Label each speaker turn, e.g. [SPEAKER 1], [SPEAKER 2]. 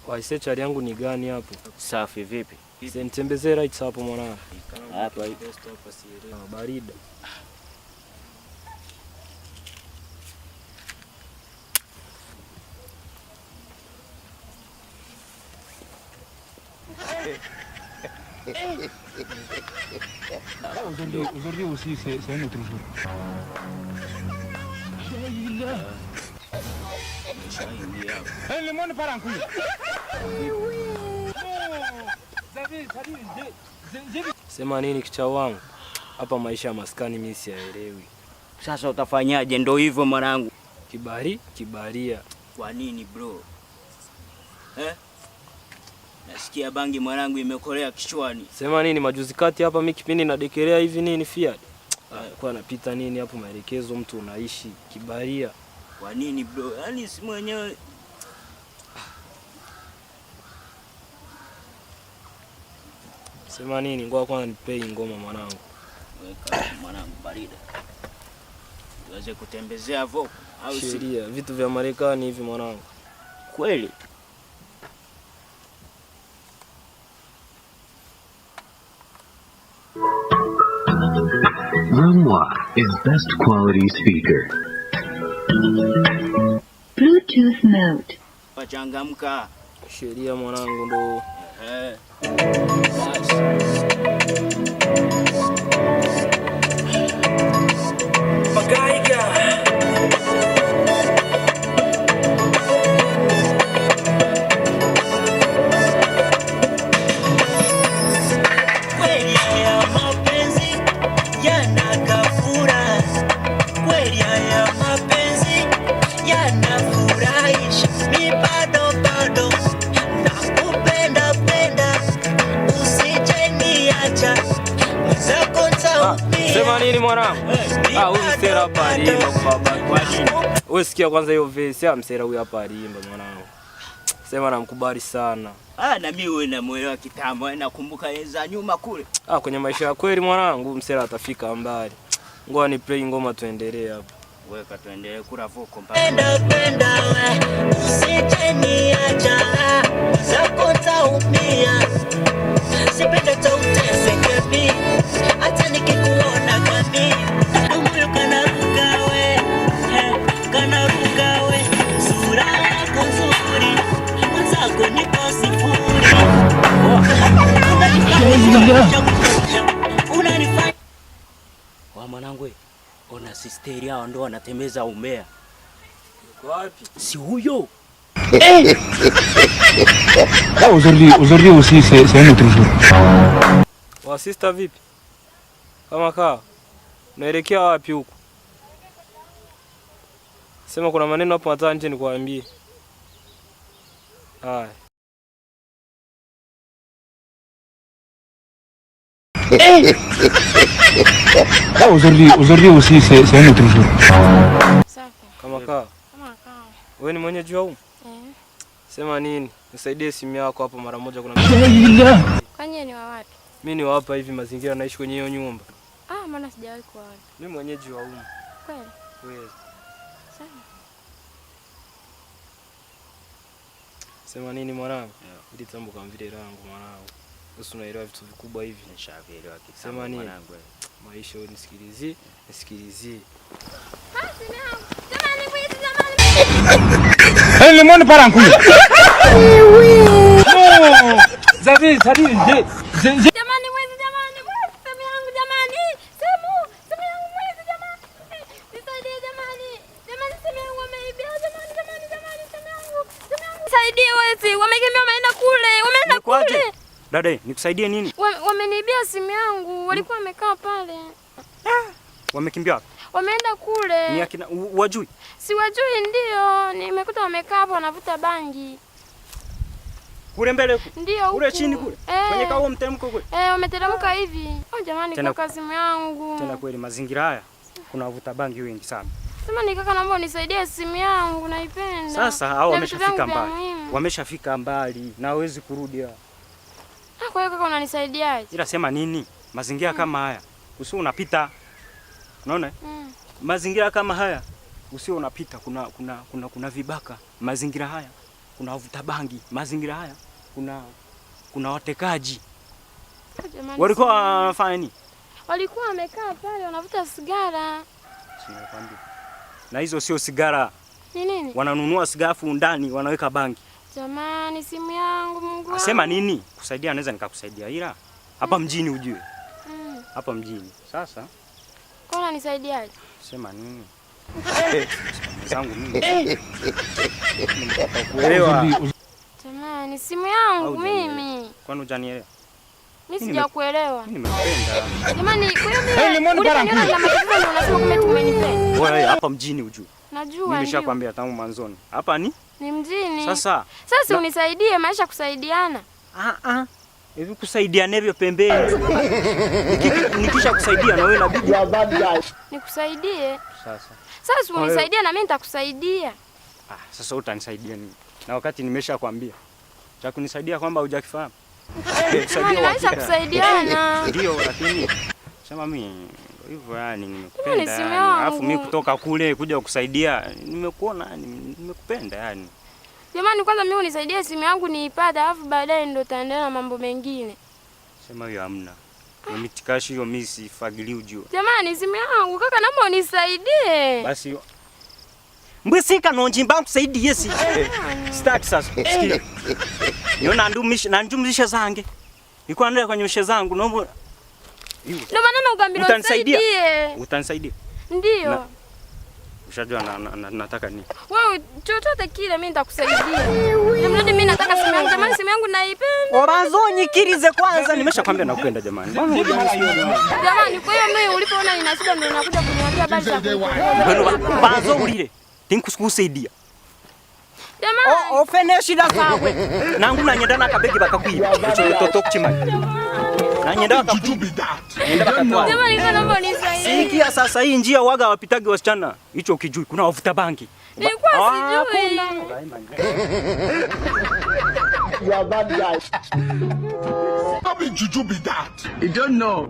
[SPEAKER 1] Waise, chali yangu ni gani hapo?
[SPEAKER 2] Safi vipi?
[SPEAKER 1] Nitembezee right hapo mwanangu.
[SPEAKER 2] Hapa hivi.
[SPEAKER 1] Barida.
[SPEAKER 3] Aujourd'hui aussi, c'est un autre jour. Le monde part en couille.
[SPEAKER 1] Sema nini kicha wangu? Hapa maisha ya maskani mimi siyaelewi.
[SPEAKER 2] Sasa utafanyaje? Ndo hivyo mwanangu.
[SPEAKER 1] Kibari, kibaria.
[SPEAKER 2] Kwa nini bro? Eh? Nasikia bangi mwanangu imekolea kichwani.
[SPEAKER 1] Sema nini majuzi kati hapa mimi kipindi nadekelea hivi nini Fiat. Kwa napita nini hapo maelekezo mtu unaishi kibaria.
[SPEAKER 2] Kwa nini bro? Yaani si mwenyewe.
[SPEAKER 1] Sema nini? Ngoja kwanza nipei ngoma mwanangu.
[SPEAKER 2] Weka mwanangu barida. Tuweze kutembezea voko au si?
[SPEAKER 1] Sheria, vitu vya Marekani hivi mwanangu.
[SPEAKER 2] Kweli?
[SPEAKER 4] Rumwa is best quality speaker.
[SPEAKER 5] Bluetooth mode.
[SPEAKER 2] Pachangamka.
[SPEAKER 1] Sheria mwanangu ndo.
[SPEAKER 2] Eh. Basi.
[SPEAKER 6] Kweli haya mapenzi yanakafura, kweli haya mapenzi yanafurahisha. Mi bado bado nakupenda penda, usije niacha mwenzako nitaumia.
[SPEAKER 1] Sema nini mwanangu?
[SPEAKER 6] Mi
[SPEAKER 1] Ah, huyu
[SPEAKER 6] bado
[SPEAKER 1] msera hapa
[SPEAKER 6] bado
[SPEAKER 1] aliimba kwa baba.
[SPEAKER 2] Kwa nini?
[SPEAKER 1] Wewe sikia kwanza hiyo verse ya msera huyu hapa aliimba mwanangu. Sema namkubali sana.
[SPEAKER 2] Ah, na mimi wewe namuelewa kitambo, nakumbuka za nyuma kule.
[SPEAKER 1] Ah, kwenye maisha ya kweli mwanangu msera atafika mbali. Ngoja ni play ngoma tuendelee hapa.
[SPEAKER 2] Weka tuendelee kula voko mpaka.
[SPEAKER 6] Penda penda we, usije niacha, mwenzako nitaumia. Sipende tauteseke mi, hata nikikuona kami, moyo kanaruka we, kanaruka we, sura yako nzuri, mwenzako niko sifuri. Unanifanya
[SPEAKER 2] Wa mwanangu, ona sisteri hao ndo wanatembeza umea.
[SPEAKER 1] Wapi?
[SPEAKER 2] Si huyo.
[SPEAKER 3] Aujourd'hui aussi, c'est un autre jour.
[SPEAKER 1] Wa sister vipi? Kama kaa. Unaelekea wapi huku? Sema kuna maneno hapo nataka nje nikuambie. Haya.
[SPEAKER 3] Aujourd'hui aussi, c'est un autre jour.
[SPEAKER 7] Safi.
[SPEAKER 1] Kama kaa.
[SPEAKER 7] Kama kaa.
[SPEAKER 1] Wewe ni mwenyeji wa humu?
[SPEAKER 7] Eh.
[SPEAKER 1] Sema nini? Nisaidie simu yako hapo mara moja kuna
[SPEAKER 7] Kwani ni wa wapi?
[SPEAKER 1] Mimi ni wa hapa hivi mazingira naishi kwenye hiyo nyumba.
[SPEAKER 7] Ah, maana sijawahi kuona.
[SPEAKER 1] Mimi mwenyeji wa humu.
[SPEAKER 7] Kweli?
[SPEAKER 1] Kweli.
[SPEAKER 7] Sawa.
[SPEAKER 1] Sema nini mwanangu? Ili tambo kama vile langu mwanangu. Wewe unaelewa vitu vikubwa hivi.
[SPEAKER 2] Nishavielewa kitambo
[SPEAKER 1] Sema nini?
[SPEAKER 2] mwanangu.
[SPEAKER 1] Maisha wewe nisikilizie, nisikilizie.
[SPEAKER 7] Jamani mwizi, jamani.
[SPEAKER 3] Le monde part en couille. Non, j'ai
[SPEAKER 7] Jamani mwizi, jamani. Mwizi, simu yangu jamani. Simu, simu yangu mwizi jamani. Nisaidie jamani. Jamani simu yangu wameibia. Jamani, jamani, jamani simu yangu. Simu yangu. Nisaidie wezi. Wamekimbia wameenda kule. Wameenda
[SPEAKER 2] Imekuaje?
[SPEAKER 7] kule.
[SPEAKER 2] Dada, nikusaidie nini?
[SPEAKER 7] Wameniibia simu yangu. Walikuwa wamekaa pale.
[SPEAKER 2] Wamekimbia wapi?
[SPEAKER 7] Wameenda kule.
[SPEAKER 2] Ni akina wajui?
[SPEAKER 7] Siwajui, ndio. Nimekuta wamekaa hapo wanavuta bangi.
[SPEAKER 2] Kule mbele huku.
[SPEAKER 7] Ndio
[SPEAKER 2] Kule
[SPEAKER 7] huku.
[SPEAKER 2] chini kule.
[SPEAKER 7] Eh.
[SPEAKER 2] Kwenye kao mteremko kule.
[SPEAKER 7] Eh, wameteremka hivi. Oh jamani,
[SPEAKER 2] Tena-
[SPEAKER 7] kaka simu yangu.
[SPEAKER 2] Tena kweli mazingira haya kuna wavuta bangi wengi sana.
[SPEAKER 7] Sema ni kaka, naomba unisaidie simu yangu naipenda.
[SPEAKER 2] Sasa hao
[SPEAKER 7] Na vitu
[SPEAKER 2] wameshafika
[SPEAKER 7] vyangu vya
[SPEAKER 2] mbali.
[SPEAKER 7] muhimu.
[SPEAKER 2] Wameshafika mbali na hawezi kurudi hapa.
[SPEAKER 7] Ah, kwa hiyo kaka unanisaidiaje?
[SPEAKER 2] Ila sema nini? Mazingira kama haya usio unapita. Unaona?
[SPEAKER 7] Mm.
[SPEAKER 2] Mazingira kama haya usio unapita kuna vibaka. Mazingira haya Kuna wavuta bangi, mazingira haya kuna watekaji.
[SPEAKER 7] Jamani,
[SPEAKER 2] Walikuwa wanafanya nini?
[SPEAKER 7] walikuwa wamekaa pale wanavuta sigara.
[SPEAKER 2] Si nimekwambia. Na hizo sio sigara,
[SPEAKER 7] Ni nini?
[SPEAKER 2] wananunua sigara afu ndani wanaweka bangi.
[SPEAKER 7] Jamani, simu yangu Mungu wangu.
[SPEAKER 2] Asema nini? Kusaidia naweza nikakusaidia ila hapa mjini ujue. Hapa mjini. Sasa
[SPEAKER 7] Kwa unanisaidiaje?
[SPEAKER 2] sema nini? Zangu mimi. Kuelewa.
[SPEAKER 7] Jamani, simu yangu
[SPEAKER 2] Au hujanielewa?
[SPEAKER 7] mimi.
[SPEAKER 2] Kwani hujanielewa?
[SPEAKER 7] Mimi sijakuelewa.
[SPEAKER 2] Mimi nimekupenda.
[SPEAKER 7] Jamani, kwa hiyo mimi uliponiona na matatizo ndio unasema kumbe tumenipenda.
[SPEAKER 2] Wewe hapa mjini ujue.
[SPEAKER 7] Najua ndio.
[SPEAKER 2] Nimeshakwambia tangu mwanzoni. Hapa ni
[SPEAKER 7] Ni mjini.
[SPEAKER 2] sasa.
[SPEAKER 7] Sasa unisaidie maisha kusaidiana.
[SPEAKER 2] Hivi kusaidiana hivyo pembeni. Nikisha kusaidia na wewe inabidi
[SPEAKER 7] Nikusaidie.
[SPEAKER 2] sasa.
[SPEAKER 7] Sasa unisaidie na mimi nitakusaidia.
[SPEAKER 2] Sasa utanisaidia nini? Na wakati nimeshakwambia. Cha kunisaidia kwamba hujakifahamu.
[SPEAKER 7] Jamani, maisha kusaidiana.
[SPEAKER 2] Ndio, lakini sema mimi hivyo yani nimekupenda.
[SPEAKER 7] simu
[SPEAKER 2] Yani. Alafu mimi
[SPEAKER 7] yangu.
[SPEAKER 2] kutoka kule kuja kukusaidia nimekuona yani nimekupenda yani.
[SPEAKER 7] Jamani, kwanza mimi unisaidie simu yangu niipate, alafu baadaye ndo taendelea na mambo mengine.
[SPEAKER 2] Sema hiyo hamna. Mimi tikashi hiyo mimi sifagili ujue.
[SPEAKER 7] Jamani, simu yangu kaka, naomba unisaidie.
[SPEAKER 2] Basi mbwisika nonjimba nkusaidie si. Sitaki sasa. Sikia. Niona nandumisha zange. Nilikuwa naenda kwenye mishe zangu naomba
[SPEAKER 7] Ndio maana nakwambia
[SPEAKER 2] Utanisaidia?
[SPEAKER 7] unisaidie.
[SPEAKER 2] Utanisaidia?
[SPEAKER 7] Ndio.
[SPEAKER 2] Ushajua nataka nini?
[SPEAKER 7] Wewe chochote kile mimi nitakusaidia. Na mradi mimi nataka simu yangu. Jamani, simu yangu naipenda.
[SPEAKER 2] Obazo nyikirize kwanza, nimeshakwambia nakupenda jamani.
[SPEAKER 7] Jamani, kwa hiyo mimi ulipoona nina shida ndio unakuja kuniambia habari za kuikomboa.
[SPEAKER 2] Bazo ulile. Tinkusaidia.
[SPEAKER 7] Jamani,
[SPEAKER 2] Ofene shida zawe. Nangu nanyenda nakabegi bakakwiba. Icho toto kuchimanya. Nanyenda bakakwiba. Nanyenda bakatwala.
[SPEAKER 7] jamani, kwa naomba unisaidie.
[SPEAKER 2] Sikia sasa hii njia waga wapitagi wasichana. Hicho kijui kuna wavuta bangi.
[SPEAKER 7] Nilikuwa sijui.
[SPEAKER 8] You don't know.